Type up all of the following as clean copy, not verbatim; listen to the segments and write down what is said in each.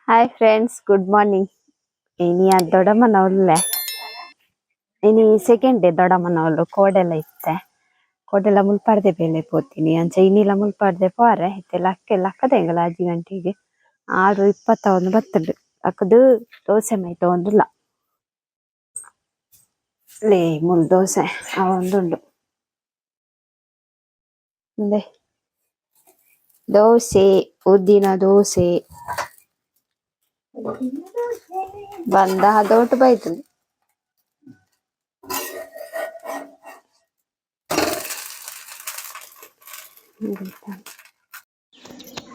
Hi friends, good morning. ಇನಿ ಆ ದೊಡ್ಡಮ್ಮನ ಒಲ್ಲೆ. ಇನಿ ಸೆಕೆಂಡ್ ಡೇ ದೊಡ್ಡಮ್ಮನ ಒಲ್ಲು ಕೋಡೆಲ್ಲ ಇತ್ತೆ. ಕೋಡೆಲ್ಲ ಮುಲ್ಪಾರ್ದೆ ಬೇಲೆ ಪೋತೀನಿ. ಅಂಚ ಇನಿಲ ಮುಲ್ಪಾರ್ದೆ ಪೋರೆ. ಇತ್ತೆ ಲಕ್ಕೆ ಲಕ್ಕದ ಎಂಗಲ 5 ಗಂಟೆಗೆ 6:21 ಬತ್ತುಂಡು. ಅಕ್ಕದು ದೋಸೆ ಮೈತ ಒಂದುಲ್ಲ. ಲೇ ಮುಲ್ ದೋಸೆ ಅವೊಂದುಂಡು. ಇಂದೆ ದೋಸೆ, ಉದ್ದಿನ ದೋಸೆ. ಬಂದ ಹದೋಟು ಬೈತುಂಡು.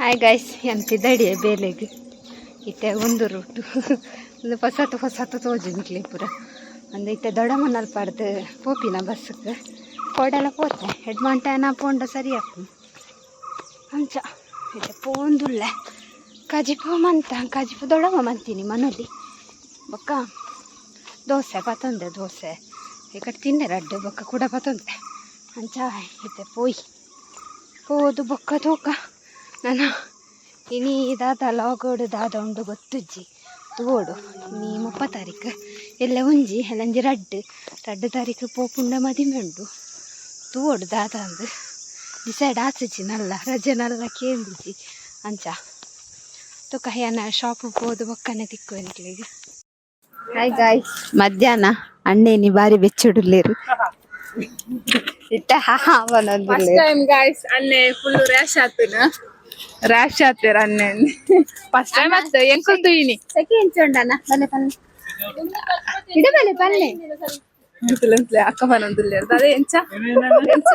ಹಾಯ್ ಗೈಸ್, ಎಂತಿದ್ದಡಿಯೆ ಬೇಲೆಗ್ ಇತ್ತೆ ಒಂದು ರೂಟು ಒಂದು ಹೊಸತು ಹೊಸತು ತೋಜುಂಡ್ಲಿ ಪೂರ. ಒಂದು ಇತ್ತೆ ದೊಡ್ಡಮ್ಮನಲ್ ಪಾಡ್ದು ಪೋಪಿನ ಬಸ್ಗೆ ಕೋಡೆಲ ಪೋತೆ ಹೆಡ್ಮಾಂಟನ ಪೋಂಡ ಸರಿ ಆಪುಂಡು. ಅಂಚ ಇತ್ತೆ ಪೋಂದುಲ್ಲೆ ಕಜಿಪು ಮಂತ ಕಜಿಪು ದೊಡ್ಡಮ್ಮ ಮಂತೀನಿ ಮನೊಲಿ. ಬೊಕ್ಕ ದೋಸೆ ಪತೊಂದೆ ದೋಸೆ ಈ ಕಡೆ ತಿನ್ನೆ ರಡ್ಡ್ ಬೊಕ್ಕ ಕುಡ ಪತೊಂದೆ. ಅಂಚ ಇತ್ತೆ ಪೋಯಿ ಪೋದು ಬೊಕ್ಕ ತೂಕ ನನ ಇನಿ ದಾದ ಲಾಗೋಡು ದಾದ ಉಂಡು ಗೊತ್ತುಜ್ಜಿ ತೂವೊಡು. ಇನಿ 30 ತಾರೀಕು ಎಲ್ಲ ಒಂಜಿ ಎಲ್ಲಂಜಿ ರಡ್ಡ್ ರಡ್ಡ್ ತಾರೀಕು ಪೋಪುಂಡ ಮದಿಮೆ ಉಂಡು. ತೂವೊಡು ದಾದ ಅಂದ್ ಡಿಸೈಡ್ ಆತುಜಿ ನಲ್ಲ ರಜೆ ನಲ್ಲ ಕೇಂದಿಜಿ. ಅಂಚ ತುಕ ಯಾನ ಶಾಪ್ ಪೋದು ಬೊಕ್ಕನೆ ತಿಕ್ಕುವೆ ನಿಕ್ಲೆಗ್. ಹಾಯ್ ಗಾಯ್ಸ್, ಮಧ್ಯಾಹ್ನ ಅಣ್ಣೇನಿ ಬಾರಿ ಬೆಚ್ಚುಡುಲ್ಲೇರು. ಇತ್ತೆ first time guys, ಅನ್ನೆ ಫುಲ್ ರ್ಯಾಶ್ ಆತನ ರ್ಯಾಶ್ ಆತೇರ ಅನ್ನೆ ಫಸ್ಟ್ ಟೈಮ್ ಆತ ಎಂಕುಲ್ ತೂಯಿನಿ. ಸೆಕೆ ಎಂಚ ಉಂಡಣ್ಣ? ಬಲೆ ಪಲ್ಲೆ ಇಡ ಬಲೆ ಪಲ್ಲೆ. ಎಂಕುಲ್ ಎಂತ್ಲೆ ಅಕ್ಕ ಪನೊಂದುಲ್ಲೇರ್ ಅದೇ ಎಂಚ ಎಂಚ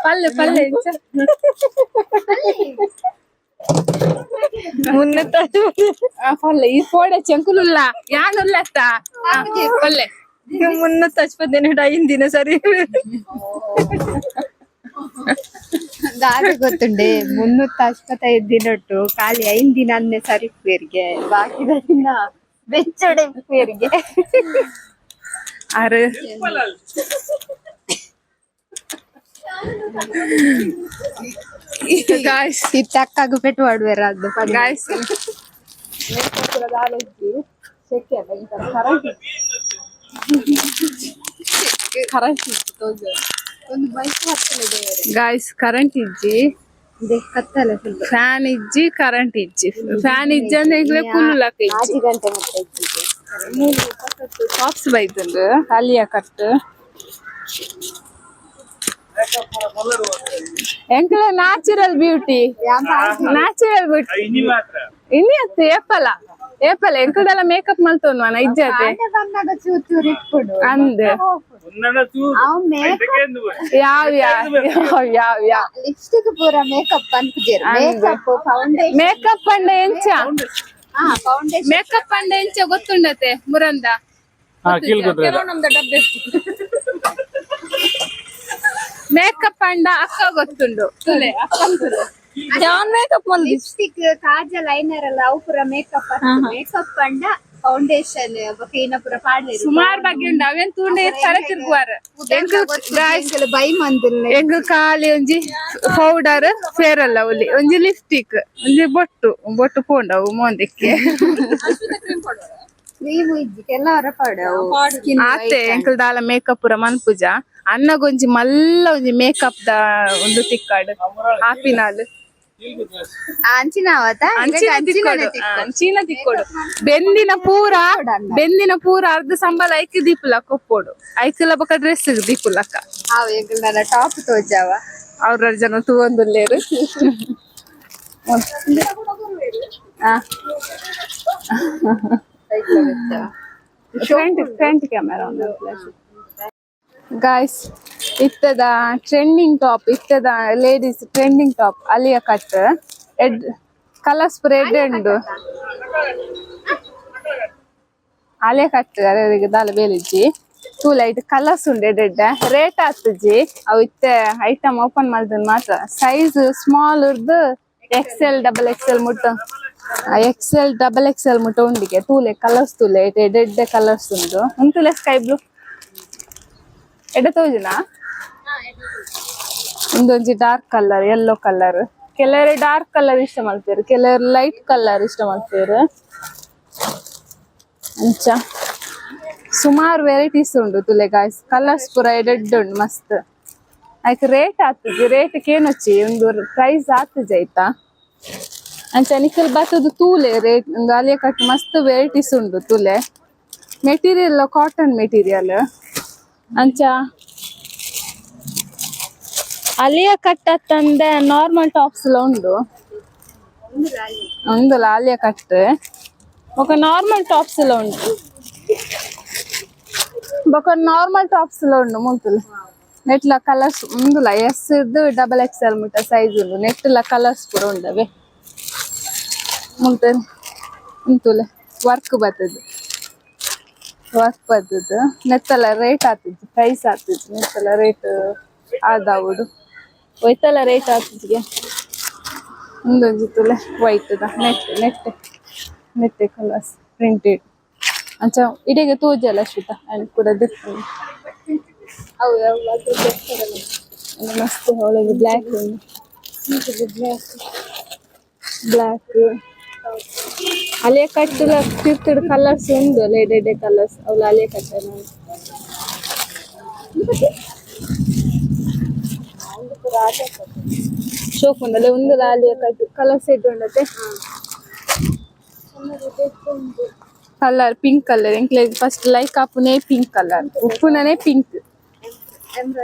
ಪಲ್ಲೆ ಪಲ್ಲೆ ಎಂಚ ಪಲ್ಲೆ ಈ ಪೋಡೆ ಚೆಂಕುಲುಲ್ಲ ಯಾನುಲ್ಲ ಅತ್ತ ಪಲ್ಲೆ. ಮುನ್ನೂತ್ತ ಐದು ದಿನ ಸರಿ. ದಾದ ಗೊತ್ತುಂಡೆ, 365 ದಿನೊಟ್ಟು ಖಾಲಿ 5 ದಿನ ಅನ್ನೆ ಸರಿ ಪೇರಿಗೆ, ಬಾಕಿದ ದಿನ ಬೆಚ್ಚೊಡೆ ಪೇರಿಗೆ. ಅರೆ ಗಾಯ್ಸ್, ಇತ್ತೆ ಅಕ್ಕಾಗು ಪೆಟ್ಟು ಮಾಡುವೆರ ಅದು. ಗಾಯ್ಸ್, current ಒಂದು bike. Guys, current ಇಜ್ಜಿ. ಕತ್ತಲೆ ಫುಲ್. ಫ್ಯಾನ್ ಇಜ್ಜಿ, ಕರೆಂಟ್ ಇಜ್ಜಿ. ಫ್ಯಾನ್ ಇಜ್ಜಿ ಅಂದ್ರೆ ಈಗಲೇ ಕುಲ್ಲುಲಕ ಇಜ್ಜಿ. 5 ಗಂಟೆ ಮತ್ತೆ ಇಜ್ಜಿಗೆ. ಟಾಪ್ಸ್ ಬೈತುಂಡು ಅಲಿಯಾ ಕಟ್. ಎಂಕಲ natural beauty, natural beauty. ಇನ್ನಿ ಅತ್ತೆ ಏಪಲ ಏಪಲ ಎಂಕಲ್ದೆಲ್ಲ ಮೇಕಪ್ ಮಲ್ತೊನ್ವನ ಇಜ್ಜತೆ. ಬಂದಾಗ ಚೂರು ಚೂರು ಇಟ್ಬಿಡು. ಅಂದ್ ಅವ್ ಮೇಕಪ್ ಯಾವ ಯಾವ ಯಾವ ಯಾವ ಲಿಪ್ಸ್ಟಿಕ್ ಪೂರ ಮೇಕಪ್ ಅನ್ಪುಜೆರ್. Makeup, foundation. Makeup ಅಂಡ ಎಂಚ? ಹಾ, ಫೌಂಡೇಶನ್. ಮೇಕಪ್ ಅಂಡ ಎಂಚ ಗೊತ್ತುಂಡತೆ ಮುರಂದ? ಮೇಕಪ್ ಅಂಡ ಅಕ್ಕ ಗೊತ್ತುಂಡು ತುಲೆ ಅಕ್ಕ ತುಲೆ. Makeup. Lipstick, Kajal, liner ಎಲ್ಲ ಅವು ಪೂರ ಮೇಕಪ್. ಮೇಕಪ್ ಅಂಡ ಫೌಂಡೇಶನ್ ಬೊಕ ಇನ್ನ ಪೂರ ಪಾಡ್ಲೆರ್. ಸುಮಾರು ಬಗ್ಗೆ ಉಂಡು. ಅವೇನ್ ತೂಂಡೆ ತಲೆ ತಿರುಗುವಾರ. ಬೈ ಮಂದಿಲ್ಲ. ಎಂಗ್ ಖಾಲಿ ಒಂಜಿ ಪೌಡರ್, ಫೇರ್ ಅಲ್ಲ ಒಲಿ, ಒಂಜಿ ಲಿಪ್ಸ್ಟಿಕ್, ಒಂಜಿ ಬೊಟ್ಟು. ಬೊಟ್ಟು ಪೋಂಡವು ಮೋಂದಿಕ್ಕೆ. ಕ್ರೀಮ್ ಇಜ್ಜಿ, ಕೆಲವರ ಪಾಡು. ಆತೆ ಎಂಕಲ್ ದಾಲ ಮೇಕಪ್ ಪೂರ ಮನ್ಪುಜ. ಅನ್ನಗೊಂಜಿ ಮಲ್ಲ ಒಂಜಿ ಮೇಕಪ್ the ಒಂದು ತಿಕ್ಕಾಡು ಆಪಿನಾಲ್. ಅಂಚಿನ ಅವತ್ತ. ಅಂಚಿನ ತಿಕ್ಕೋಡು, ಅಂಚಿನ ತಿಕ್ಕೋಡು. ಬೆಂದಿನ ಪೂರ, ಬೆಂದಿನ ಪೂರ ಅರ್ಧ ಸಂಬಳ ಐಕ್ ದೀಪುಲಕ್ಕ ಒಪ್ಪೋಡು. ಐಕ್ಲ ಬೊಕ ಡ್ರೆಸ್ ದೀಪುಲಕ್ಕ. ಅವು ಎಂಕಲ್ ನನ್ನ ಟಾಪ್ ತೋಜಾವ. ಅವ್ರ ಜನ ತೂವೊಂದುಲ್ಲೇರು. Front front camera. Guys, ಇತ್ತದ trending top, ಇತ್ತದ ladies trending top Alia cut Ed colours red ಉಂಡು. ಆಲಿಯಾ ಕಟ್ ಅದೇ ದಾಲ ಬೇಲಿಜ್ಜಿ ತೂಲ. ಇದು ಕಲರ್ಸ್ ಉಂಡು red red. Rate ಆತುಜಿ ಅವು. ಇತ್ತೆ ಐಟಮ್ ಓಪನ್ ಮಲ್ದನ್ ಮಾತ್ರ. ಸೈಜ್ ಸ್ಮಾಲ್ ಇರ್ದು XL, double XL ಮುಟ್ಟ, XL, double XL ಮುಟ್ಟ ಉಂಡಿಗೆ. ತೂಲೆ ಕಲರ್ಸ್ ತೂಲೆ, red red colours ಉಂಡು. ಉಂತುಲೆ ಸ್ಕೈ ಬ್ಲೂ ಎಡ್ಡೆ ತೋಜುನಾ? ಉಂದೊಂಜಿ dark colour, yellow colour. ಕೆಲವರು ಡಾರ್ಕ್ ಕಲರ್ ಇಷ್ಟ ಮಾಡ್ತಾರೆ, ಕೆಲವರು ಲೈಟ್ ಕಲರ್ ಇಷ್ಟ ಮಾಡ್ತಾರೆ. ಅಂಚ ಸುಮಾರು ವೆರೈಟೀಸ್ ಉಂಡು ತುಲೆ ಗಾಯ್ಸ್. ಕಲರ್ಸ್ ಪೂರ ಎಡೆಡ್ ಉಂಡು ಮಸ್ತ್. ಆಯ್ತು, ರೇಟ್ ಆತುಜಿ, ರೇಟ್ ಕೇನೊಚ್ಚಿ, ಒಂದು ಪ್ರೈಸ್ ಆತುಜಿ ಆಯ್ತಾ. ಅಂಚ ನಿಕಲ್ ಬತ್ತದು ತೂಲೆ ರೇಟ್. ಒಂದು ಅಲಿಯ ಕಟ್ ಮಸ್ತ್ ವೆರೈಟೀಸ್ ಉಂಡು ತೂಲೆ. Material cotton material. ಅಂಚ ಅಲಿಯ ಕಟ್ ಅತ್ತಂದೆ ನಾರ್ಮಲ್ ಟಾಪ್ಸ್ ಎಲ್ಲ ಉಂಡು. ಉಂದುಲ ಆಲಿಯಾ ಕಟ್. ಬೊಕ ನಾರ್ಮಲ್ ಟಾಪ್ಸ್ ಎಲ್ಲ ಉಂಟು. ಬೊಕ ನಾರ್ಮಲ್ ಟಾಪ್ಸ್ ಎಲ್ಲ ಉಂಡು ಮುಲ್ತುಲು. ನೆಟ್ಲ ಕಲರ್ಸ್ ಉಂದುಲ. ಎಸ್ ಇದ್ದು double X L ಮುಟ್ಟ ಸೈಜ್ ಉಂಡು. ನೆಟ್ಲ ಕಲರ್ಸ್ ಪೂರ ಉಂಡವೆ ಮುಲ್ತ. ಉಂತುಲೆ, ವರ್ಕ್ ಬರ್ತದೆ, ವರ್ಕ್ ಬರ್ತದೆ. ನೆತ್ತಲ ರೇಟ್ ಆತುಜಿ, ಪ್ರೈಸ್ ಆತುಜಿ. ನೆತ್ತಲ ರೇಟ್ ಆದಾವುಡು ಒಯ್ತಲ್ಲ ರೇಟ್ ಆತುಜಿಗೆ. ಉಂದೊಂಜಿ ತುಲೆ, white the net net ನೆಟ್ಟೆ colours printed. ಅಂಚ ಇಡೆಗೆ ತೋಜಲ್ಲ ಅಶ್ವಿತ ಅಂಡ್ ಕೂಡ ದಿಪ್ಪು. ಮಸ್ತ್ ಒಳಗೆ ಬ್ಲ್ಯಾಕ್ ಬ್ಲ್ಯಾಕ್. ಅಲಿಯ ಕಟ್ಟುಲ ತಿರ್ತುಡು ಕಲರ್ಸ್ ಉಂಡು ಅಲ್ಲ, ಎಡೆ ಕಲರ್ಸ್ ಅವಳು ಅಲಿಯ ಕಟ್ಟ. ಶೋಕ್ ಉಂಡಲ್ಲ ಒಂದು ಆಲಿಯ cut. Colour set ಉಂಡತೆ. Colour pink colour. ಎಂಕ್ಲೆ first like ಆಪುನೇ pink colour, ಉಪ್ಪುನನೇ pink.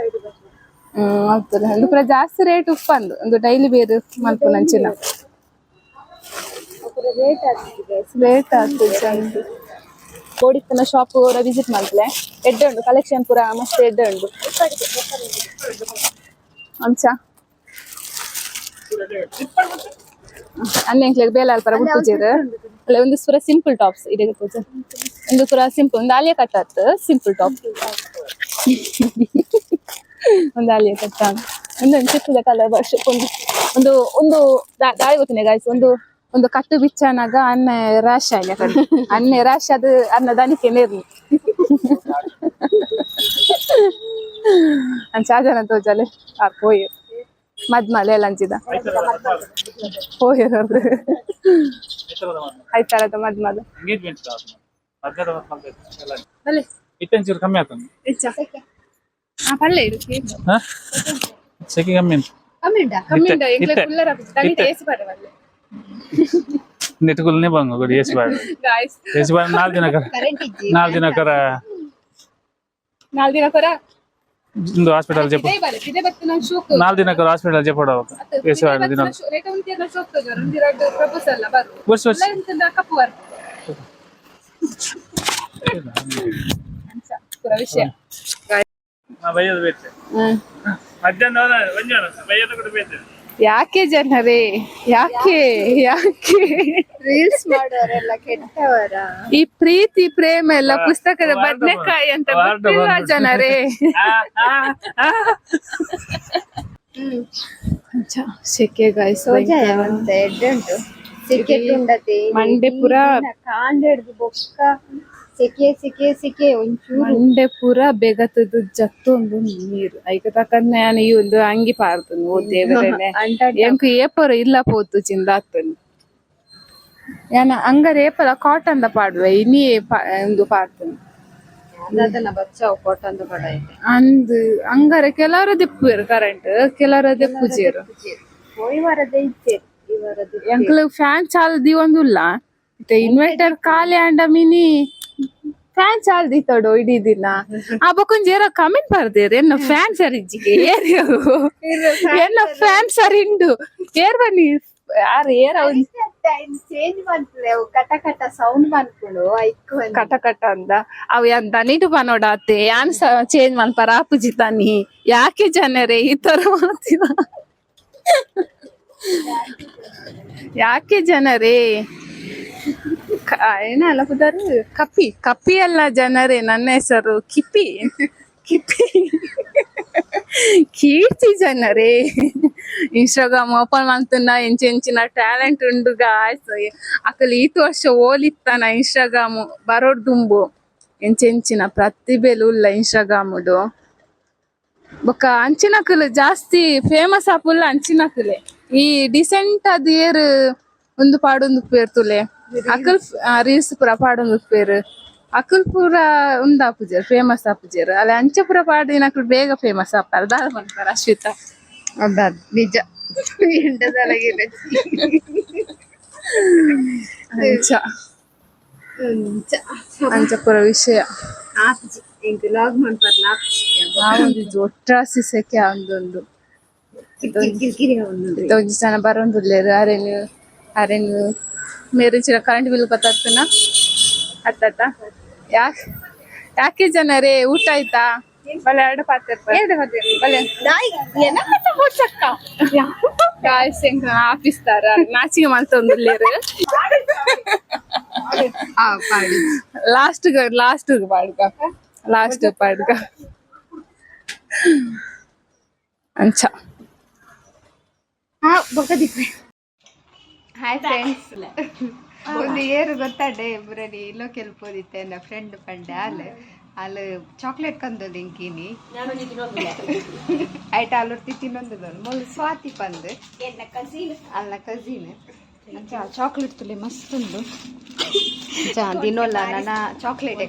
ಆಗ್ತದೆ. ಒಂದು ಪೂರ ಜಾಸ್ತಿ ರೇಟ್ ಉಪ್ಪಂದು. ಒಂದು ಡೈಲಿ ಬೇರೆ ಮಲ್ಪುನಂಚಿನ ರೇಟ್ ಆಗ್ತದೆ ಚಂದ. ಕೋಡಿತ್ತನ ಶಾಪ್ ಪೂರ ವಿಸಿಟ್ ಮಲ್ಪಲೆ. ಎಡ್ಡೆ ಉಂಡು ಕಲೆಕ್ಷನ್ ಪೂರ, ಮಸ್ತ್ ಎಡ್ಡೆ ಉಂಡು. ಅಂಚ ಅನ್ನ ಎಂಕ್ಲೆಗ್ ಬೇಲೆ ಅಲ್ಪರ ಬುಡ್ಪುಜೆರ್ ಅಲ್ಲ. ಒಂದು ಪೂರ ಸಿಂಪಲ್ ಟಾಪ್ಸ್ ಇದೆ ಪೂಜೆ. ಒಂದು ಪೂರ ಸಿಂಪಲ್, ಒಂದು ಆಲಿಯಾ ಕಟ್ ಆತ್ ಸಿಂಪಲ್ ಟಾಪ್. ಒಂದು ಆಲಿಯಾ ಕಟ್ಟ, ಒಂದು ಚಿಕ್ಕದ ಕಲರ್. ಒಂದು ಒಂದು ಒಂದು ದಾಳಿ ಗೊತ್ತಿನ ಗಾಯ್ಸ್. ಒಂದು ಒಂದು ಕಟ್ಟು ಬಿಚ್ಚನಾಗ ಅನ್ನ ರಾಶಿ ಆಯ್ನ ಕಡೆ. ಅನ್ನೆ ರಾಶಿ ಅದು ಅನ್ನ ದನಿಕೆ ನೇರ್ಲಿ. ಅಂಚ ಜನ ತೋಜಲೆ ಆರ್ ಪೋಯೆ ಮದ್ಮಲೆ ಎಲ್ಲ ಅಂಚಿದ ಪೋಯೆರ್ ಆಯ್ತಾರದ ಮದ್ಮಲ. ಎಂಗೇಜ್ಮೆಂಟ್ ಇತ್ತಂಚೂರು ಕಮ್ಮಿ ಆಗ್ತದೆ. ಆ ಪಲ್ಲೆ ಇಡು. ಹಾ, ಸೆಕೆ ಕಮ್ಮಿ ಉಂಟು. ಕಮ್ಮಿ ಉಂಟಾ? ಎಂಕ್ಲೆ ಇತ್ತೆ. ಕುಲ್ಲರ ದನಿಟ್ ಇತ್ತೆ. ಏಸು ಪರವಲ್ಲೆ. ನೆಟ್ಗುಲ್ನೇ ಬಂಗ ಕೊಡಿ ಏಸು ಬಾಡ. ಗಾಯ್ಸ್. ಏಸು ಬಾಡ 4 ದಿನ ಕರ, 4 ದಿನ ಕರ. 4 ದಿನ ಕೊರ. ಇಂದು ಹಾಸ್ಪಿಟಲ್ ಜೆಪ್. ಇದೇ ಬಲೆ ಇದೇ ಬತ್ತಿನ ಶೋಕ್. 4 ದಿನ ಕರ ಹಾಸ್ಪಿಟಲ್ ಜೆಪೋಡ ಏಸು ಬಾಡ ದಿನ. ರೇಟ್ ಉಂಟು ಶೋಕ್ ತೋಜಾರ. ಒಂದು ಎರಡು ಪ್ರಪೋಸಲ್ ಬರು. ವರ್ಷ ವರ್ಷ. ಕಪ್ಪು ವರ್ಕ್ ಪೂರ ವಿಷಯ. ಬೈಯೋದು ಬೇಕು ಮಧ್ಯಾಹ್ನ ಬೈಯೋದು ಕೂಡ ಬೇಕು. ಯಾಕೆ ಜನರೇ, ಯಾಕೆ ಯಾಕೆ? ರೀಲ್ಸ್ ಮಾಡೋರೆಲ್ಲ ಕೆಟ್ಟವರ? ಈ ಪ್ರೀತಿ ಪ್ರೇಮ ಎಲ್ಲ ಪುಸ್ತಕದ ಬದನೆಕಾಯಿ ಅಂತ ಗೊತ್ತಿಲ್ಲ ಜನರೇ. ಸೆಕೆ ಗಾಯ್ಸ್. ಅಂತ ಎಡ್ಡೆ ಉಂಟು, ಸೆಕೆ ಉಂಡತೆ. ಮಂಡೆ ಪೂರ ಕಾಂಡ ಹಿಡ್ದು ಬೊಕ್ಕ ಸೆಕೆ ಸೆಕೆ ಸೆಕೆ ಒಂಚೂರು. ಮಂಡೆ ಪೂರ ಬೆಗತದ ಜತ್ತೊಂದು ನೀರು ಐಕ ತಕ್ಕಂದ ನಾನು ಈ ಒಂದು ಅಂಗಿ ಪಾರ್ತನು. ಓ ದೇವರೇನೆ, ಎಂಕ್ ಏಪರ ಇಲ್ಲ ಪೋತು ಚಿಂದಾತನು. ಯಾನ ಅಂಗರ ಏಪಲ ಕಾಟನ್ the ಪಾಡುವೆ, ಇನಿ ಒಂದು ಪಾರ್ತನು. ಅದನ್ನ ಬಚ್ಚಾವ್ ಕೊಟ್ಟಂದು ಬಡ ಇದೆ. ಅಂದ್ ಅಂಗಾರೆ ಕೆಲವರು ದೆಪ್ಪುವೆರ್ ಕರೆಂಟ್, ಕೆಲವರು ದೆಪ್ಪುಜೆರ್. ಹೋಯ್ ವಾರದ ಇತ್ತೆ, ಈ ವಾರದ. ಎಂಕ್ಲ ಫ್ಯಾನ್ ಚಾಲ್ ದೀವೊಂದುಲ್ಲ. ಇತ್ತೆ ಇನ್ವರ್ಟರ್ ಖಾಲಿ ಆಂಡ ಮಿನಿ ಫ್ಯಾನ್ ಚಾಲ್ ದೀತೋಡು ಇಡೀ ದಿನ. ಆ ಬೊಕೊಂಜಿ ಏರೋ ಕಮೆಂಟ್ ಬರ್ದೇರ್, ಎನ್ನ ಫ್ಯಾನ್ ಸರಿ ಇಜ್ಜಿಗೆ ಏರ್, ಎನ್ನ ಫ್ಯಾನ್ ಸರಿ ಉಂಡು ಏರ್ ಬನ್ನಿ ಯಾರು ಏರ್ ಅವ್ನ್. ಚೇಂಜ್ ಮಾಡ್ತದೆ ಅವು, ಕಟ ಕಟ ಸೌಂಡ್ ಮಾಡ್ಕೊಂಡು ಐಕ್. ಕಟ ಕಟ ಅಂದ ಅವು ಯಾನ್ ದನಿಟು ಪನೋಡಾತೆ. ಯಾನ್ ಚೇಂಜ್ ಮನ್ಪರ ಆಪುಜಿ ತಾನಿ. ಯಾಕೆ ಜನರೇ ಈ ತರ ಮಾಡ್ತೀರ? ಯಾಕೆ ಜನರೇ? ಏನಲ್ಲ ಪುದಾರು ಕಪಿ ಕಪಿ ಅಲ್ಲ ಜನರೇ, ನನ್ನ ಹೆಸರು ಕಿಪಿ ಕಿಪಿ ಕೀರ್ತಿ ಜನರೇ. ಇನ್ಸ್ಟಾಗ್ರಾಮ್ ಓಪನ್ ಮಾಡ್ತುನ ಎಂಚೆಂಚಿನ ಟ್ಯಾಲೆಂಟ್ ಉಂಡು ಗಾಯ್ಸ್. ಅಕಲ್ ಈತ್ ವರ್ಷ ಓಲಿತ್ತಾನ ಇನ್ಸ್ಟಾಗ್ರಾಮ್ ಬರೋಡ್ ದುಂಬು ಎಂಚೆಂಚಿನ ಪ್ರತಿಭೆಲು ಉಲ್ಲ ಇನ್ಸ್ಟಾಗ್ರಾಮುಡು. ಬೊಕ್ಕ ಅಂಚಿನಕುಲು ಜಾಸ್ತಿ ಫೇಮಸ್ ಆಪುಲ್ಲ ಅಂಚಿನಕುಲೆ. ಈ ಡಿಸೆಂಟ್ ಅದ್ ಏರ್ ಒಂದು ಪಾಡೊಂದು ಪೇರ್ ತುಲೆ ಅಕಲ್ ರೀಲ್ಸ್ ಪೂರ ಪಾಡೊಂದು ಪೇರ್ ಅಕಲ್ ಪೂರ ಉಂದಾಪುಜೆರ್ ಫೇಮಸ್ ಆಪುಜೆರ್. ಅಲ್ಲ ಅಂಚ ಪೂರ ಪಾಡಿನ ಅಕುಲು ಬೇಗ ಫೇಮಸ್ ಆಪಾರ ದಾದ ಪನ್ಪರ ಅಶ್ವಿತಾ? ಅಂದಾದ್ ನಿಜ. ಅಂಚ ಅಂಚ ಪೂರ ವಿಷಯ. ಎಂಕ್ ಲಾಗ್ ಮನ್ಪರ್ಲ. ಆವೊಂದಿಜ್ಜಿ, ಒಟ್ರಾಸಿ ಸೆಕೆ ಆವೊಂದುಂಡು. ಕಿರಿಕಿರಿ ಆವೊಂದುಂಡು. ಇತ್ತೆ ಒಂಜಿ ಜನ ಬರೊಂದುಲ್ಲೆರ್. ಅರೆನ್ ಅರೆನ್ ಮೇರಿಂಚಿನ ಕರೆಂಟ್ ಬಿಲ್ ಗೊತ್ತಾಗ್ತನ ಅತ್ತತ್ತ ಯಾಕ್ ಯಾಕೆ ಜನರೇ? ಊಟ ಆಯ್ತಾ? ಬಲೆ ಎರಡು ಪಾತ್ರೆ ಬಲೆ. ಗಾಯ್ಸ್, ಆಫೀಸ್ ದಾರ ನಾಚಿಗೆ ಮಲ್ತೊಂದುಲ್ಲೆರ್. ಆ ಪಾಡಿ. ಲಾಸ್ಟ್ ಲಾಸ್ಟ್ ಪಾಡ್ಗ, ಲಾಸ್ಟ್ ಪಾಡ್ಗ ಅಂಚ. ಹಾ, ಬೊಕದಿಪ್ಪೆ. ಹಾಯ್ ಫ್ರೆಂಡ್ಸ್, ಒಂದು ಏರು ಗೊತ್ತಾಡೆ ಬುರಡಿ ಇಲ್ಲೋ ಕೆಲ್ಪೋದಿತ್ತೆ. ನನ್ನ ಫ್ರೆಂಡ್ ಪಂಡೆ ಆಲ್ ಆಲ್ ಚಾಕ್ಲೇಟ್ ಕಂದೊಂದು ಇಂಕಿನಿ ಐಟ ಆಲುರ್ತಿ ತಿನ್ನೊಂದು ಮೊಲ್ ಸ್ವಾತಿ ಪಂದ್ ಅಲ್ಲ ಕಸಿನ್. ಅಂಚ ಚಾಕ್ಲೇಟ್ ತುಲೆ ಮಸ್ತ್ ಉಂಡು. ಅಂಚ ದಿನೊಲ್ಲ ನನ್ನ ಚಾಕ್ಲೇಟ್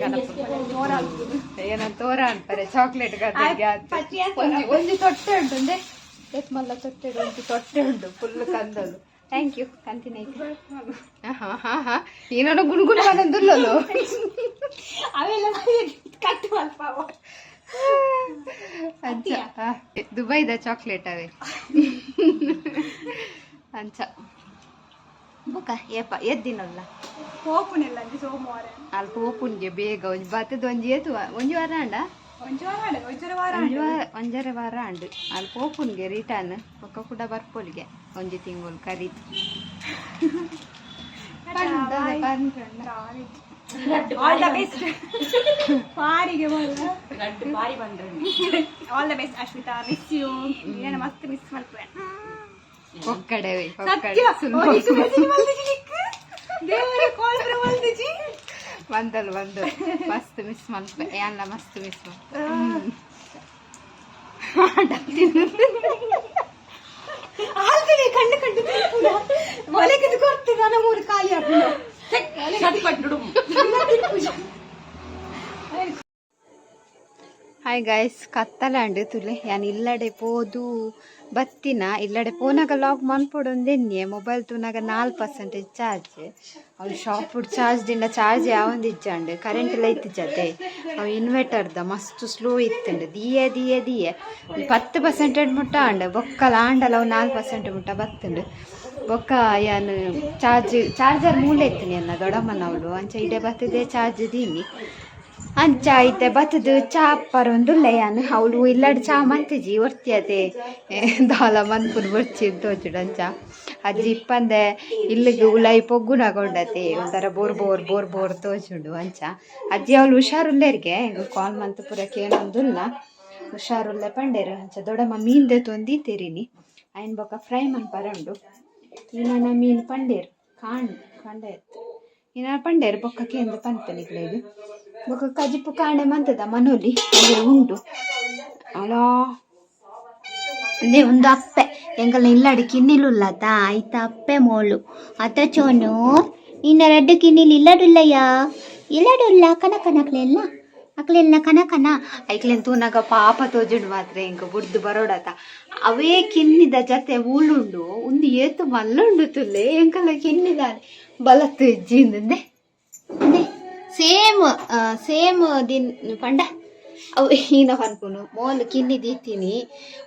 ಏನ ತೋರ ಅಂತಾರೆ. ಚಾಕ್ಲೇಟ್ ಒಂಜಿ ಒಂಜಿ ತೊಟ್ಟೆ ಉಂಟು ಅಂದೆ ಏತ್ ಮಲ್ಲ ತೊಟ್ಟೆ, ಒಂಜಿ ತೊಟ್ಟೆ ಉಂಟು ಫುಲ್ ಕಂದಲು. Thank you ಕಂತಿನ. ಹಾ ಹಾ ಹಾ, ಏನೋ ಗುಣಗುಣ ಬಂದುಲ್ಲಲು. ಅವೆಲ್ಲ ಕಟ್ ಮಲ್ಪ. ಅಂಚ ದುಬೈದ ಚಾಕ್ಲೇಟ್ ಅವೇ. ಅಂಚ ಬುಕ ಏಪ ಎದ್ದಿನಲ್ಲ? ಪೋಪುನೆಲ್ಲ ಸೋಮವಾರ. ಅಲ್ಪ ಓಪುನ್ಗೆ ಬೇಗ ಒಂಜಿ ಬತ್ತದ ಒಂಜಿ ಏತು ಒಂಜಿ ವಾರ ಅಂಡ. ಒಂಜಿ ವಾರ ಆಂಡ್, ಒಂಜರ ವಾರ. ಒಂಜಿ ವಾರ, ಒಂಜರೆ ವಾರ ಅಂಡು. ಅಲ್ಪ ಓಪುನ್ಗೆ ರಿಟರ್ನ್ ಬೊಕ್ಕ ಕೂಡ ಬರ್ಪೊಲಿಗೆ ಒಂಜಿ ತಿಂಗಳು ಕರೀತು. ಆಲ್ the best ಪಾರಿಗೆ ಬಾರಿ ಬಂದ್ರೆ. All the best Ashwitha, miss you. ಏನು ಮಸ್ತ್ ಮಿಸ್ ಮಲ್ಪುವೆ. ಕೊಕ್ಕಡೆ. ಸತ್ಯ. ದೇವರೇ ಕಾಲ್ ಬರವಲ್ದಿಜಿ. ಬಂದಲ್ ಬಂದಲ್, ಮಸ್ತ್ ಮಿಸ್ ಮಲ್ಪೆ ಎಲ್ಲ, ಮಸ್ತ್ ಮಿಸ್. ಆಲ್ರೆಡಿ ಕಣ್ಣು ಕಣ್ಣು ತಿನ್ಪುನ ಒಲೆಗಿದು ಕೊರ್ತು ನನ್ನ ಮೂರು ಖಾಲಿ ಹಾಕುನು. Hi guys, ಕತ್ತಲಾಂಡ್ ತುಲೆ. ಯಾನ್ ಇಲ್ಲಡೆ ಪೋದು ಬತ್ತಿನ. ಇಲ್ಲಡೆ ಪೋನಾಗ ಲಾಗ್ ಮನ್ಪೊಡೊಂದೆನ್ಯೆ. ಮೊಬೈಲ್ ತೂನಾಗ 4% ಚಾರ್ಜ್. ಅವು ಶಾಪ್ ಚಾರ್ಜ್ ದಿಂದ ಚಾರ್ಜ್ ಯಾವೊಂದು ಇಜ್ಜಾಂಡ್. ಕರೆಂಟ್ ಎಲ್ಲ ಇತ್ತಿಜ್ಜತೆ. ಅವು ಇನ್ವರ್ಟರ್ದ ಮಸ್ತ್ ಸ್ಲೋ ಇತ್ತುಂಡು. ದಿಯೆ ದಿಯೆ ದಿಯೆ 10% ಮುಟ್ಟ ಆಂಡ್. ಬೊಕ್ಕಲ ಆಂಡಲ ಅವು 4% ಮುಟ್ಟ ಬತ್ತುಂಡು. ಬೊಕ್ಕ ಯಾನ್ ಚಾರ್ಜ್ ಚಾರ್ಜರ್ ಮೂಲೆ ಇತ್ತು ಎನ್ನ ದೊಡ್ಡಮ್ಮನವಳು. ಅಂಚ ಇಡೆ ಬತ್ತದೆ ಚಾರ್ಜ್ ದೀನಿ. ಅಂಚ ಐತೆ ಬತ್ತದು ಚಾ ಪರೊಂದುಲ್ಲೆ ಯಾನ್. ಅವಳು ಇಲ್ಲಡ್ ಚಾ ಮಂತಿಜಿ ಒರ್ತಿ ಅದೇ ದಾಲ ಮನ್ಪುನು ಬೊರ್ಚಿ ತೋಜುಡು. ಅಂಚ ಅಜ್ಜಿ ಇಪ್ಪಂದೆ ಇಲ್ಲಿಗೆ ಉಲಾಯಿ ಪೊಗ್ಗುನಗೊಂಡತೆ ಒಂಥರ ಬೋರ್ ಬೋರ್ ಬೋರ್ ಬೋರ್ ತೋಜುಂಡು. ಅಂಚ ಅಜ್ಜಿ ಅವಳು ಹುಷಾರುಲ್ಲೇರ್ಗೆ ಕಾಲ್ ಮಂತ್ ಪೂರ ಕೇಳೊಂದುಲ್ಲ. ಹುಷಾರುಲ್ಲೆ ಪಂಡೇರು. ಅಂಚ ದೊಡ್ಡಮ್ಮ ಮೀನ್ ದೆತ್ತೊಂದು ತೆರಿನಿ. ಐನ್ ಬೊಕ್ಕ ಫ್ರೈ ಮನ್ಪರ ಉಂಡು. ಇನ್ನ ಮೀನ್ ಪಂಡೇರು ಕಾಂಡ್ ಕಾಂಡ ಎತ್ತು ಇನ್ನ ಪಂಡೇರು ಬೊಕ್ಕ ಕೇಂದ್ರ ಪನ್ಪೆನಿಕ್ಲೆಗ್. ಬೊಕ್ಕ ಕಜಿಪು ಕಾಂಡೆ ಮಂತದ ಮನೋಲಿ ಅದೇ ಉಂಡು ಅಲಾ. ಅದೇ ಒಂದು ಅಪ್ಪೆ ಎಂಕಲ್ನ ಇಲ್ಲಡ್ ಕಿನ್ನಿಲುಲ್ಲತ, ಐತ ಅಪ್ಪೆ ಮೋಳು. ಅತ್ತ ಚೋನು, ನಿನ್ನ ರಡ್ಡು ಕಿನ್ನಿಲು ಇಲ್ಲಡುಲ್ಲಯ್ಯ, ಇಲ್ಲಡುಲ್ಲ. ಕನ ಕನಕ್ಲೆಲ್ಲ ಅಕ್ಲೆಲ್ಲ ಕನ ಕನ. ಐಕ್ಲೆನ್ ತೂನಗ ಪಾಪ ತೋಜುಂಡು ಮಾತ್ರ ಎಂಕ್ ಬುಡ್ದು ಬರೋಡತ. ಅವೇ ಕಿನ್ನಿದ ಜತೆ ಊಳುಂಡು. ಉಂದು ಏತು ಮಲ್ಲುಂಡು ತುಲ್ಲೆ. ಎಂಕಲ್ಲ ಕಿನ್ನಿದ ಬಲತ್ತು ಇಜ್ಜಿಂದೆ. ಸೇಮ್ ಸೇಮ್ ದಿನ್ ಪಂಡ ಅವು ಈನ ಪನ್ಪುನು ಮೋಲು ಕಿನ್ನಿ ದೀತೀನಿ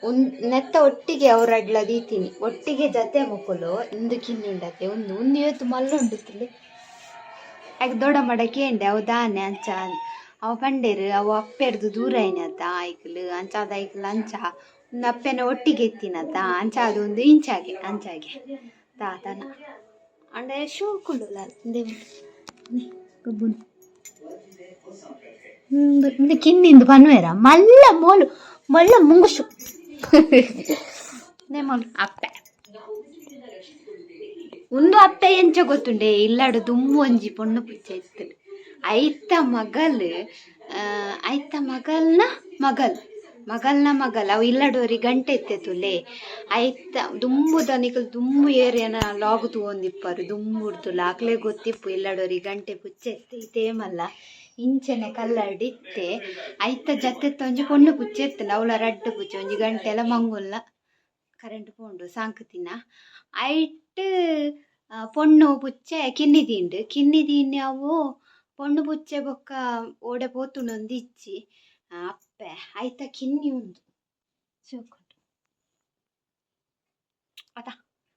ಉನ್ ನೆತ್ತ ಒಟ್ಟಿಗೆ ಅವರಡ್ಲ ದೀತೀನಿ ಒಟ್ಟಿಗೆ ಜತೆ ಮೊಕುಲು. ಇಂದು ಕಿನ್ನಿ ಉಂಡತೆ ಒಂದು ಒಂದು ಏತು ಮಲ್ಲುಂಡು ತುಲ್ಲೆ. ಆಗ ದೊಡ್ಡ ಮಡ ಕೇಂಡೆ ಅವು ದಾನೆ ಅಂಚ. ಅವ ಪಂಡೇರು ಅವು ಅಪ್ಪೆರ್ದು ದೂರ ಐನತ ಐಕ್ಲು. ಅಂಚಾದ ಐಕ್ಲು ಅಂಚ ಒಂದು ಅಪ್ಪೆನ ಒಟ್ಟಿಗೆ ಎತ್ತಿನತ. ಅಂಚ ಅದು ಒಂದು ಇಂಚಾಗೆ ಅಂಚಾಗೆ ತಾತನ ಅಂಡೆ ಶೋಕುಲು. ಗೊಬ್ಬುನು ಇಂದು ಕಿನ್ನಿಂದು ಪನ್ವೇರ ಮಲ್ಲ ಮೋಲು ಮಲ್ಲ ಮುಂಗುಸು ನೇಮೋಲು ಅಪ್ಪೆ ಒಂದು ಅಪ್ಪೆ ಎಂಚ ಗೊತ್ತುಂಡೆ. ಇಲ್ಲಡು ದುಮ್ಮು ಒಂಜಿ ಪೊಣ್ಣು ಪುಚ್ಚ ಇತ್ತು. ಐತ ಮಗಲ್ ಐತ ಮಗಲ್ನ ಮಗಲ್ ಮಗಲ್ನ ಮಗಲ್ ಅವು ಇಲ್ಲಡೋರಿ ಗಂಟೆ ಇತ್ತೆ ತುಲೆ. ಐತ ದುಂಬುದ ನಿಕಲ್ ದುಂಬು ಏರಿಯನ ಲಾಗ್ ತೂವೊಂದಿಪ್ಪರು ದುಂಬುಡ್ದುಲ ಅಕ್ಲೆ ಗೊತ್ತಿಪ್ಪು ಇಲ್ಲಡೋರಿ ಗಂಟೆ ಪುಚ್ಚೆ ಇತ್ತೆ ಇತ್ತೇಮಲ್ಲ ಇಂಚನೆ ಕಲ್ಲರ್ಡ್ ಇತ್ತೆ. ಐತ ಜತ್ತೆತ್ತ ಒಂಜಿ ಪೊಣ್ಣು ಪುಚ್ಚೆ ಇತ್ತಂಡ ಅವಳ ರಡ್ಡ್ ಪುಚ್ಚೆ ಒಂಜಿ ಗಂಟೆ ಎಲ್ಲ ಮಂಗುಲ್ಲ ಕರೆಂಟ್ ಪೋಂಡು ಸಾಂಕುತಿನ. ಐಟ್ ಪೊಣ್ಣು ಪುಚ್ಚೆ ಕಿನ್ನಿ ದಿಂಡು ಕಿನ್ನಿ ದಿಂಡು ಅವು ಪೊಣ್ಣು ಪುಚ್ಚೆ ಬೊಕ್ಕ ಓಡೆ ಪೋತುಂಡೊಂದು ಇಜ್ಜಿ. ಅಪ್ಪೆ ಐತ ಕಿನ್ನಿ ಉಂದು ಚೂಕುಂಡು ಅತ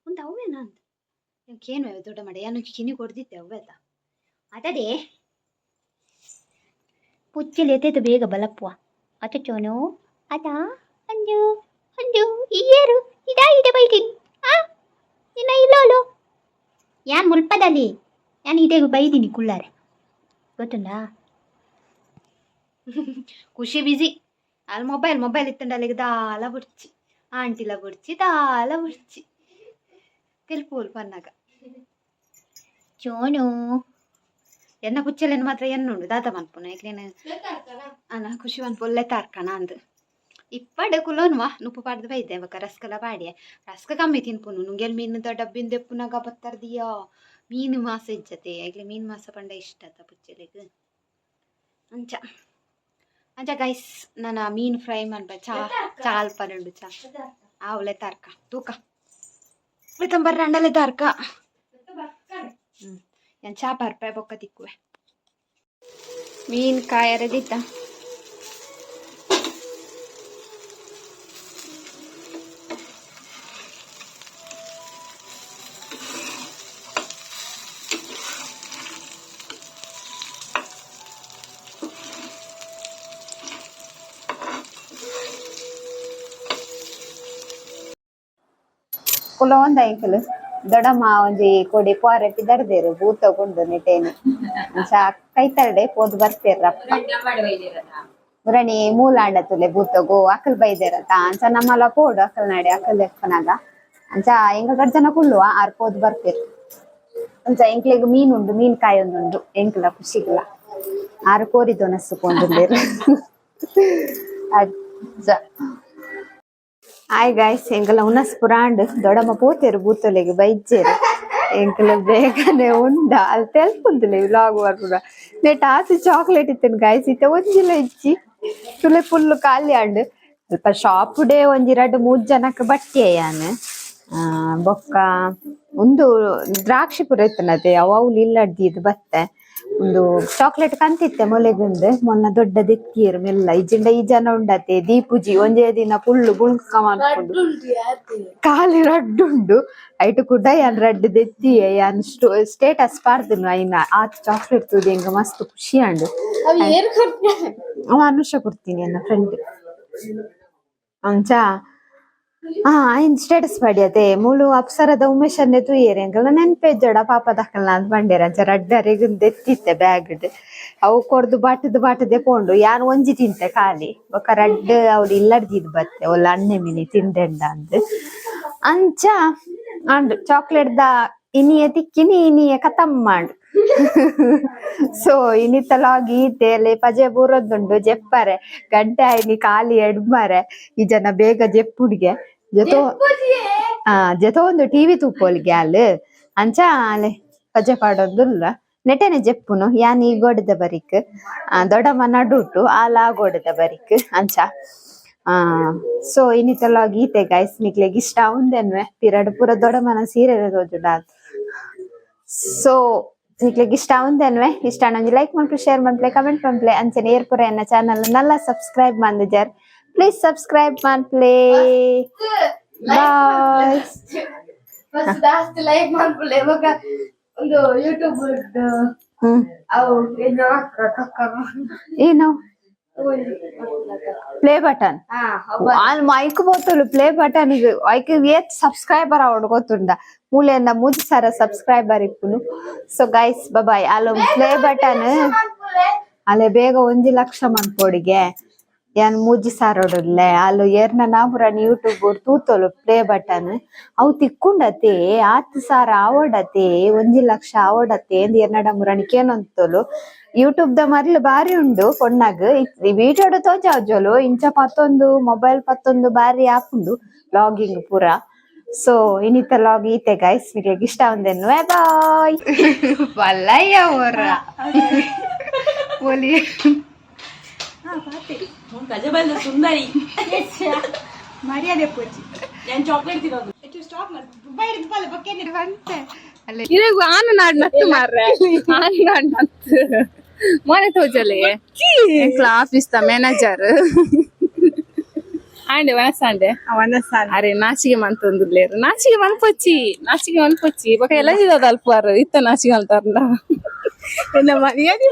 ಉಂದು ಅವ್ವೇನಾ ಅಂದ್ ಕೇನು ದೊಡ್ಡ ಮಾಡ ಯಾನೊಂಜಿ ಕಿನ್ನಿ ಕೊಡ್ದಿತ್ತೆ ಅವ್ವೇತ ಅತದೆ ಪುಚ್ಚೆಲು ಎತ್ತೇತು ಬೇಗ ಬಲಪ್ಪುವ ಅತ ಚೋನು ಅತ ಅಂಜು ಅಂಜು ಇಯ್ಯೇರು ಇದಾ ಇದೆ ಬೈದಿನ್ ಆ ನಿನ್ನ ಇಲ್ಲೋಲು ಯಾನ್ ಮುಲ್ಪದಲ್ಲಿ ಯಾನ್ ಇದೇ ಬೈದಿನಿ ಕುಳ್ಳಾರೆ ಗೊತ್ತುಂಡಾ. ಖುಷಿ ಬಿಸಿ ಅಲ್ಲಿ ಮೊಬೈಲ್ ಮೊಬೈಲ್ ಇತ್ತಂಡ ಅಲ್ಲಿಗೆ ದಾಲ ಬುಡ್ಚಿ ಆಂಟಿಲ ಬುಡ್ಚಿ ದಾಲ ಬುಡ್ಚಿ ತೆಲ್ಪೋಲ್ ಪನ್ನಾಗ. ಚೋನು ಎನ್ನ ಪುಚ್ಚೆಲೆನ್ ಮಾತ್ರ ಎನ್ನುಂಡು ದಾದ ಮನ್ಪುನ ಏಕ್ಲೇನ ಅನ ಖುಷಿ ಮನ್ಪು ತಾರ್ಕಣ ಅಂದ್ ಇಪ್ಪಡೆ ಕುಲೋನ್ವಾ ನುಪ್ಪು ಪಾಡ್ದು ಬೈದೆ ಬೊಕ ರಸ್ಕಲ ಪಾಡ್ಯೆ ರಸ್ಕ ಕಮ್ಮಿ ತಿನ್ಪುನು ನುಂಗೆಲ್ ಮೀನುದ ಡಬ್ಬಿನ್ ದೆಪ್ಪುನಾಗ ಬತ್ತರ್ದಿಯ ಮೀನು ಮಾಸ ಇಜ್ಜತೆ ಐಕ್ಲೆ ಮೀನು ಮಾಸ ಪಂಡ ಇಷ್ಟ ಅತ್ತ ಪುಚ್ಚೆಲೆಗ್. ಅಂಚ ಅಂಚ ಗೈಸ್ ನನ ಮೀನು ಫ್ರೈ ಮನ್ಪ ಚಾ ಚಾಲ್ ಪರಂಡು ಚಾ ಆವ್ಲೆ ತಾರ್ಕ ತೂಕ ಬರ್ರಂಡಲೆ ತಾರ್ಕ ಯಾನ್ ಚಾ ಪರ್ಪೆ ಬೊಕ್ಕ ತಿಕ್ಕುವೆ. ಮೀನು ಕಾಯರದಿತ್ತ ಕುಲೊಂದ ಎಂಕುಲು ದೊಡಮ್ಮ ಒಂಜಿ ಕೊಡಿ ಪೋರೆ ಪಿದರ್ದೇರು ಬೂತ ಕೊಂಡು ನೆಟೇನಿ ಅಂಚ ಕೈತಲ್ಡೆ ಪೋದು ಬರ್ತೀರಪ್ಪ ಮುರಣಿ ಮೂಲಾಂಡ ತುಲೆ ಬೂತಗು ಅಕಲ್ ಬೈದೇರತ ಅಂಚ ನಮ್ಮಲ ಪೋಡು ಅಕಲ್ ನಾಡೆ ಅಕಲ್ ಎಪ್ಪನಾಗ ಅಂಚ ಎಂಕ ಗಡ್ಜನ ಕುಳ್ಳುವ ಆರ್ ಪೋದು ಬರ್ತೀರ್. ಅಂಚ ಎಂಕ್ಲೆಗ್ ಮೀನ್ ಉಂಡು ಮೀನ್ ಕಾಯಿ ಒಂದುಂಡು ಎಂಕ್ಲ ಖುಷಿಗ್ಲ ಆರು ಕೋರಿ ದೊನಸ್ಸು ಪೋಂದುಲ್ಲೆರ್ ಅಜ್ಜ. ಹಾಯ್ ಗಾಯ್ಸ್ ಎಂಕಲ ಉನಸ್ ಪುರಾಂಡ್ ದೊಡಮ್ಮ ಪೋತೇರು ಬೂತೊಲೆಗ್ ಬೈಜೆರ್ ಎಂಕಲ ಬೇಗನೆ ಉಂಡ ಅಲ್ಲಿ ತೆಲ್ಪುಂದುಲೆ ವ್ಲಾಗ್ ಬರ್ಪುನ ನೆಟ್ ಆತ್ ಚಾಕ್ಲೇಟ್ ಇತ್ತೇನು ಗಾಯ್ಸ್ ಇತ್ತೆ ಒಂಜಿಲ ಇಜ್ಜಿ ತುಲೆ ಫುಲ್ ಖಾಲಿ ಆಂಡ್. ಸ್ವಲ್ಪ ಶಾಪ್ ಡೇ ಒಂಜಿ ರಡ್ಡ್ ಮೂಜ್ ಜನಕ್ ಬಟ್ಟೆ ಯಾನ್ ಬೊಕ್ಕ ಉಂದು ದ್ರಾಕ್ಷಿ ಪೂರ ಇತ್ತನತೆ ಅವು ಅವ್ಲು ಇಲ್ಲಡ್ದಿದ್ ಬತ್ತೆ ಉಂದು ಚಾಕ್ಲೇಟ್ ಕಂತಿತ್ತೆ ಮೊಲೆಗುಂದು ಮೊನ್ನ ದೊಡ್ಡ ದೆತ್ತಿಯೆರ್ ಮೆಲ್ಲ ಇಜ್ಜಿಂಡ ಈ ಜನ ಉಂಡತೆ ದೀಪುಜಿ ಒಂಜೇ ದಿನ ಫುಲ್ಲು ಬುಳ್ಕ ಮನ್ಪುಂಡು ಖಾಲಿ ರಡ್ಡುಂಡು ಐಟ್ ಕುಡ ಯಾನ್ ರಡ್ಡ್ ದೆತ್ತಿಯೆ ಯಾನ್ ಸ್ಟೇಟಸ್ ಪಾಡ್ದೆನು ಐನ ಆತ್ ಚಾಕ್ಲೇಟ್ ತೂದು ಎಂಕ್ ಮಸ್ತ್ ಖುಷಿ ಆಂಡ್. ಅವ ಅನುಷ ಕೊಡ್ತೀನಿ ಎನ್ನ ಫ್ರೆಂಡ್ ಅಂಚ ಐನ್ ಸ್ಟೇಟಸ್ ಪಾಡ್ಯತೆ ಮೂಲು ಅಪ್ಸರದ ಉಮೇಶನ್ನೇ ತೂಯೆರ್ ಎಂಕಲ್ನ ನೆನ್ಪೆ ಇಜ್ಜಡ ಪಾಪ ದಕ್ಕಲ್ನ ಅಂದ್ ಪಂಡೆರ್. ಅಂಚ ರಡ್ಡ್ ಅರೆಗ್ ದೆತ್ತಿತ್ತೆ ಬ್ಯಾಗ್ ಡ್ ಅವು ಕೊರ್ದು ಬಾಟುದು ಬಾಟುದೆ ಪೋಂಡು ಯಾನ್ ಒಂಜಿ ತಿಂತೆ ಖಾಲಿ ಬೊಕ ರಡ್ಡ್ ಅವ್ಲು ಇಲ್ಲಡ್ದಿದ್ ಬತ್ತೆ ಒಲ್ಲ ಅಣ್ಣೆ ಮಿನಿ ತಿಂಡೆಂಡ ಅಂದ್ ಅಂಚ ಆಂಡ್ ಚಾಕ್ಲೇಟ್ ದ ಇನಿಯೆ ತಿಕ್ಕಿನಿ ಇನಿಯೆ ಖತಮ್ ಮಾಂಡ್. ಸೊ ಇನಿತ ಲಾಗ್ ಈತೆ ಪಜೆ ಬೂರೊಂದುಂಡು ಜೆಪ್ಪರೆ ಗಂಟೆ ಆಯ್ನಿ ಖಾಲಿ ಎಡ್ಮರೆ ಈ ಜನ ಬೇಗ ಜೆಪ್ಪುಡ್ಗೆ ಜೊತೋ ಜೊತೆ ಒಂದು ಟಿವಿ ತೂಪೋಲ್ಗೆ ಅಲ್ ಅಂಚ ಅಲೆ ಪಜೆ ಪಾಡೊಂದುಲ್ಲ ನೆಟೆನೆ ಜೆಪ್ಪುನು ಯಾನ್ ಈ ಗೋಡೆದ ಬರಿಕ್ ದೊಡ್ಡಮ್ಮ ನಡುಟು ಆಲ್ ಆ ಗೋಡೆದ ಬರಿಕ್ ಅಂಚ. ಸೊ ಇನ್ನಿತ ಲಾಗ್ ಈತೆ ಗೈಸ್ ನಿಕ್ಲೆಗ್ ಇಷ್ಟ ಉಂದೆನ್ವೆ ಪಿರಡ್ ಪೂರ ದೊಡ್ಡಮ್ಮನ ಸೀರೆ ತೋಜುಂಡ. ಸೊ ನಿಕ್ಲೆಗ್ ಇಷ್ಟ ಉಂದೆನ್ವೆ ಇಷ್ಟ ಒಂಜಿ ಲೈಕ್ ಮನ್ಪುಲೆ ಶೇರ್ ಮನ್ಪುಲೆ ಕಮೆಂಟ್ ಮನ್ಪುಲೆ ಅಂಚನೆ ಏರ್ಪುರ ಎನ್ನ ಚಾನಲ್ ನಲ್ಲ ಸಬ್ಸ್ಕ್ರೈಬ್ ಮಂದಿಜರ್ ಪ್ಲೀಸ್ ಸಬ್ಸ್ಕ್ರೈಬ್ ಮನ್ಪುಲೆ. ಬಾಯ್. ಫಸ್ಟ್ ಜಾಸ್ತಿ ಲೈಕ್ ಮನ್ಪುಲೆ ಬೊಕ ಒಂದು ಯೂಟ್ಯೂಬ್ ಅವು ಏನು ಪ್ಲೇ ಬಟನ್ ಅಲ್ಲಿ ಮೈಕ್ ಬೋತುಲು ಪ್ಲೇ ಬಟನ್ ಐಕ್ ಏತ್ ಸಬ್ಸ್ಕ್ರೈಬರ್ ಅವಡು ಗೊತ್ತುಂಡ ಮೂಲೆಯಿಂದ ಮೂಜಿ ಸಾರ ಸಬ್ಸ್ಕ್ರೈಬರ್ ಇಪ್ಪುನು. ಸೊ ಗೈಸ್ ಬಾಯ್. ಅಲ್ಲ ಪ್ಲೇ ಬಟನ್ ಅಲ್ಲೇ ಬೇಗ 1 ಲಕ್ಷ ಮನ್ಪೋಡಿಗೆ. ಯಾನ್ ಮೂಜಿ ಸಾರೊಡುಲ್ಲೆ ಅಲ್ಲು ಏರ್ನ ನಾಪುರಾಣಿ ಯೂಟ್ಯೂಬ್ ತೂತೊಲು ಪ್ಲೇ ಬಟನ್ ಅವು ತಿಕ್ಕುಂಡತೆ ಆತ್ ಸಾರ ಆವಡತೆ 1 ಲಕ್ಷ ಆವಡತೆ ಅಂದ್ ಎನ್ನಡ ಮುರಾಣಿ ಕೇನೊಂತೊಲು. ಯೂಟ್ಯೂಬ್ ದ ಮರ್ಲ್ ಬಾರಿ ಉಂಡು ಪೊಣ್ಣಗ್. ವಿಡಿಯೋಡು ತೋಜಾವ್ಜೊಲು. ಇಂಚ ಪತ್ತೊಂದು ಮೊಬೈಲ್ ಪತ್ತೊಂದು ಬಾರಿ ಆಪುಂಡು ಲಾಗಿಂಗ್ ಪೂರ. ಸೊ ಇನಿತ ಲಾಗ್ ಈತೆ ಗೈಸ್. ನಿಮಗೆ ಇಷ್ಟ ಒಂದೆನ್ನುವೆ. ಬಾಯ್. ಬಲ್ಲಯ್ಯ ಅವರ ಒಲಿ. ಸುಂದರಿ ಮರ್ಯಾದೆ ಪೂಜಿ ನಾನು ಚಾಕ್ಲೇಟ್ ತಿನ್ನೋದು ಸ್ಟಾಪ್ ಬಂತೆ ಅಲ್ಲೇ. ಇರೆಗ್ ಆನು ನಾಡ್ ನತ್ತು ಮಾರ್ರೆ, ಆನು ನಾಡ್ ನತ್ತು ಮೊನೆ ತೋಜಲೆ. ಎಂಕ್ಲ ಆಫೀಸ್ ದ ಮ್ಯಾನೇಜರ್ ಆಂಡೆ ವನಸಾಂಡೆ. ಅರೆ ನಾಚಿಗೆ ಮಂತೊಂದುಲ್ಲೇರು. ನಾಚಿಗೆ ಮನ್ಪೊಚ್ಚಿ, ನಾಚಿಗೆ ಮನ್ಪೊಚ್ಚಿ. ಬೊಕ ಎಲ್ಲ ಅಲ್ಪ ಇತ್ತ ನಾಚಿಗೆ ಮಲ್ತಾರಂಡ. ಎನ್ನ ಮರ್ಯಾದೆ.